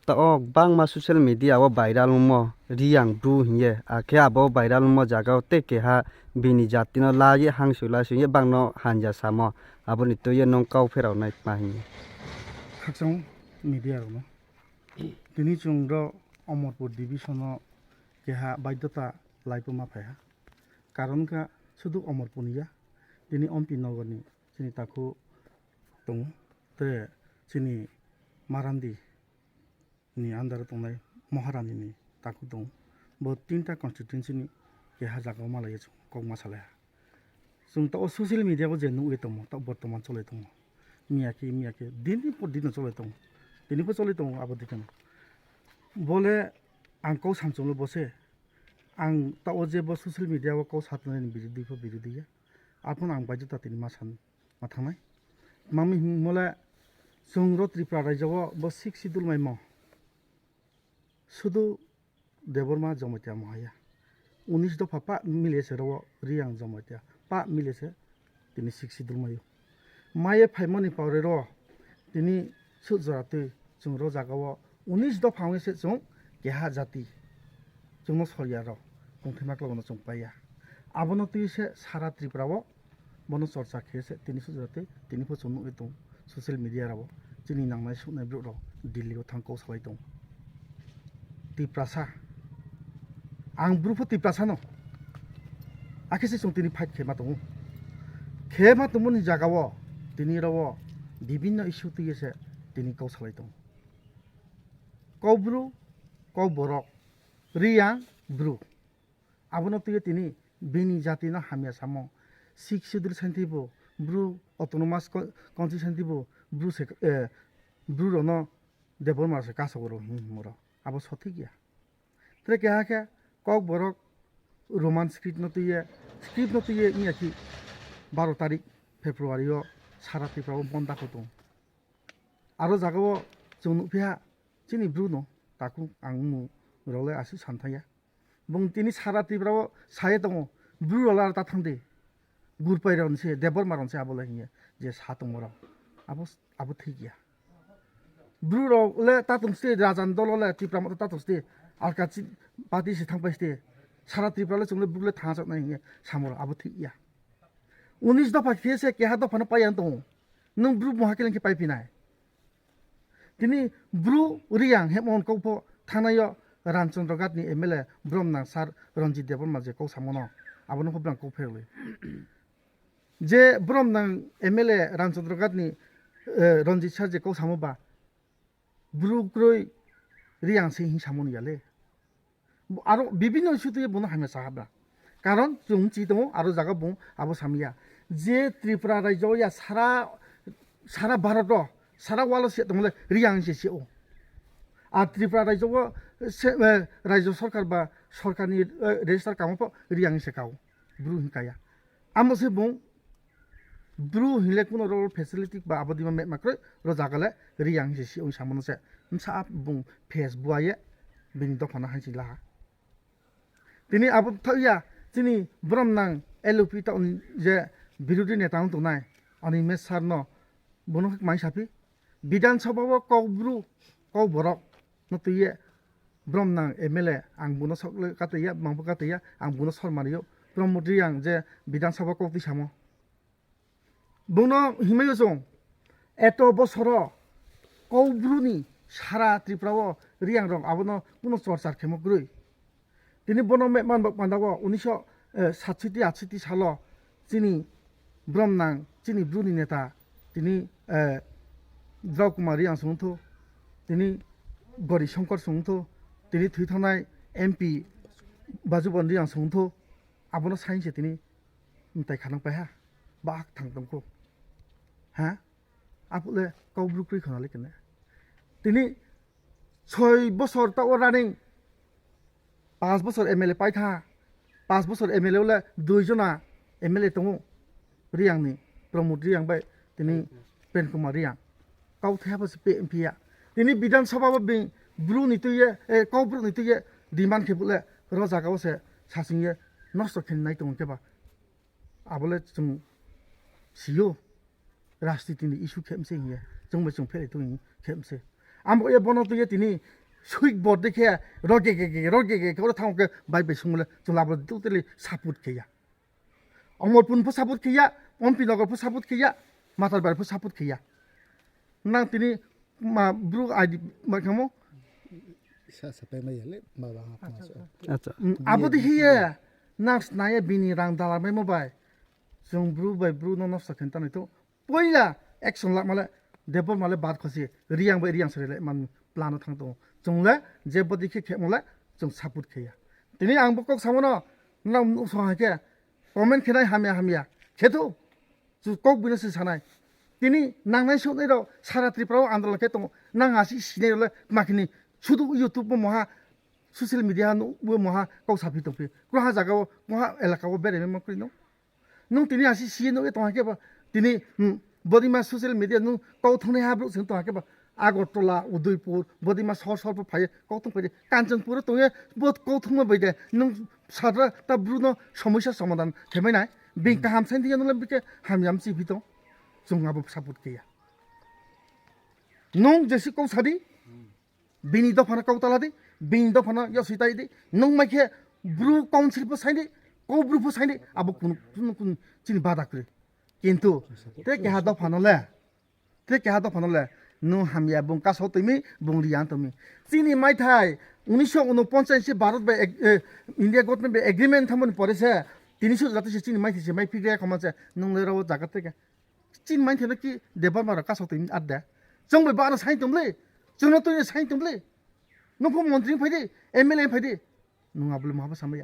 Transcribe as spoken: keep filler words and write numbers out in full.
Ta o bangma social media o viral wngmo Riyang Bru hiye, akhe abo viral wngmo jaga o tei keha bini jati no la ye hangsu la su ye bangno hanja samo, aboni twi ye nong kau pherao nai ma hiye. Khakchang media rok no. Tini chwng ro Omorpur division o keha baidota lai puma phai ha. Karon kha sudu Omorpur ni ya, tini Ompi Nogor ni chini takhu tongo, te chini Marandi ni under o tongnai Maharani ni takhu tongo. Bo tinta constituency ni keha jaga o malaiya chwng kok ma salai ha. Chwng ta o social media o je nugwi tongo, ta bortoman cholai tongo. Miyakhe, miyakhe, din din por din cholai tongo. Tini bo cholai tongo abo dikhe. Bole ang kok samchwlo bose, ang ta o je bo social media o kok satnai ni birodhi pho birodhi ya. Aphano ang baidhota tini ma san ma thangnai. Mami himole chwng ro Tripura rajya o bo sixth schedule maimo. Sudu Debbarma Jamatia Mohaya. Unis dopha pa mile se ro Riyang Jamatia. Pa mile se tini sixth schedule maio. Maye phaimani pore ro tini sut jora twi chwng ro jaga o unis dopha wngwi se chwng keha jati chwngno sorya ro tongthai maklogo no chwng paiya. Abono twi se sara Tripura o bono chorcha khe se tini sut jora twi tini pho chwng nugwi tongo social media rao chini nangnai suknai borok rok Delhi o thang kok salai tongo. Tiprasa. Ang bru pho Tiprasa no. Akhe se chwng tini fight khe ma tongo. Khe ma tongmani jaga o tini ro o bibinno issue twi se tini kok salai tongo. Kok bru, kok borok, Riyang bru. Abono twi tini bini jati no hamya samo. Sixth schedule santi bo bru autonomous co-, council santi bo bru se, eh, bru rok no Debbarma se kasok rok him himo rok. Abo sothik ya. Tre keha khe kok borok Roman script no twi ye, script no twi ye wngya khi baro tarik February o sara Tripura o bonda kho tong. Aro jaga o chwng nukphi ha chini bru no takung ang mung rok le aswk san thangya. Bung tini sara Tripura o saye tongo, bru rok le aro ta thang di. Gurpai rok se, Debbarma rok se abo le hiye je sa tongo rok. Abo, abo thik ya. Bru rok le ta tong sidi, raja ni dol o le Tripura moto ta tong sidi, alka chi party se thang pai sidi. Sara Tripura le chwng le bru le thang chok nai hiye samoro abo thik ya. Unis dopha khe se keha dopha no pai yang tongo. Nwng bru muha keleng khe pai phi nai. Tini bru Riyang hemon kok pho thanai o Ramchandra Ghat ni M L A brom nang sir Ranjit Debbarma je kok samo no, abono pho bwrang kok pherwi. Je brom nang M L A Ramchandra Ghat ni, eh, Ranjit sir je kok samo ba, bru kwrwi Riyang se hing samo ni ya le. Aro bibinno issue twi bono hamya cha habra. Karon chwng chi tongo aro jaga bung abo samya. Je Tripura rajyo ya sara, sara Bharat o, sara world o se tongole Riyang se se o. A Tripura rajyo o se, eh, rajyo sarkar ba sarkar ni, eh, register kamo pho Riyang se kao. Bru hin kaya. Amo se bung bru hinle kuno role facility ba abo dima me makroi ro jaga le Riyang se si ong samono se. Msa ap bung face buaye bini dophano hansi laha. Tini abo thakya chini brom nang L O P ta je birodhi neta wng tongnai Animesh sir no bono mai sapi Bidhan Sabha o kok bru kok borok no twiye brom nang M L A ang buno sok le katwiya, mangbo katwiya, ang buno sor mario. Pramod Riyang je Bidhan Sabha kok twi samo. Buno himai o chwng eto bosoro kok bru ni sara Tripura o Riyang rok abono kuno chorcha khemo kwrwi. Tini bono me-, manbak pandao unisho, eh, satsiti atsiti salo chini brom nang, chini bru ni neta, tini, eh, Drau Kumar Riyang songtho, tini Gori Shankar songtho, tini thwi thangnai M P Bajuban Riyang songtho, abono sain se tini mwtai khanang pai ha, bak thang tongkho. Ha? Apule kok bru kwrwi khana le kene. Tini soi bosor ta o running, pas bosor M L A paitha, pas bosor M L A ole dui jona M L A tongo, Riyang ni, Pramod Riyang bai tini Prem Kumar Riyang. Kau thaya bo se pe M P ya. Tini Bidhan Sabha bo bini bru ni twi ye, eh, kok bru ni twi ye demand khe bole ro jaga o se sasing ye nosto khe nai tongo khe ba. Abole chwng sio, rajniti ni issue khe mse hiye, chwng bai chwng phelai tong khe mse. Amo ye bono twi tini switch board de khe roge ge ge roge ge oro thang ke bai bai sung le chwla bo totally support khe ya. Omorpur pho support khe ya, Ompi Nagar pho support khe ya, Matar Bar pho support khe ya. Nang tini ma bru I D ma khamo. Sa sa pe ma yale ma ba ha pa so. Acha. Abo de hiye nang snaya bini rang dala mai mo bai. Jong bru bai bru no nosto khen tanai to. Poila action lak male Debbarma le bad khosi Riyang bai Riyang sari le man plan o thang tongo. Chwng le je bodi khe khe mole chwng support khe ya. Tini ang bo kok samo no nang nuk so ha khe comment khe nai hamya hamya khe thu. Chu kok bino se sanai. Tini nangnai soknai rok sara Tripura o andolon khe tongo. Nang asi sinai rok le makini sudu YouTube bo moha social media no bo moha kok sapi tongpi. Kura ha jaga o moha elaka o bere me makri no. Nung tini asi siye nugwi tong hakhe ba tini, hmm, body ma social media nung kau thungnai ha brouh se tong hakhe ba Agartala, Udaipur, body ma sor sor pho phaiye kau thung phaiye Kanchanpur o tongye bo kau thungma bai de nung sadra ta bru no somosya somadan khe mai nai bing kaham sai diya nung le bike hamya mchi phi tong chwng abo support khe ya nung jesi kau sadi. Bini dophano kau tala di, bini dophano yoswi tai di. Nung mai khe bru council pho sai di, kau bru pho sai di, abo kunu, kunu, kunu chini bada kwrwi. Kintu te keha dophano le, te keha dophano le, nung hamya bung kasao twi mi, bung riyan twi mi. Chini maithai unisho unoponchas se Bharat bai ag-, eh, India government bai agreement thamoni pore se, tini suk jati se chini maithai se mai phigre khoma se, nung le rao jaga teke. Chini maithai no ki Debbarma rok kasao twi mi ar de. Chwng bai bana sai tong le, chwng no twi sai tong le. Nung pho montri phai di, M L A phai di. Nung abole maha samaya.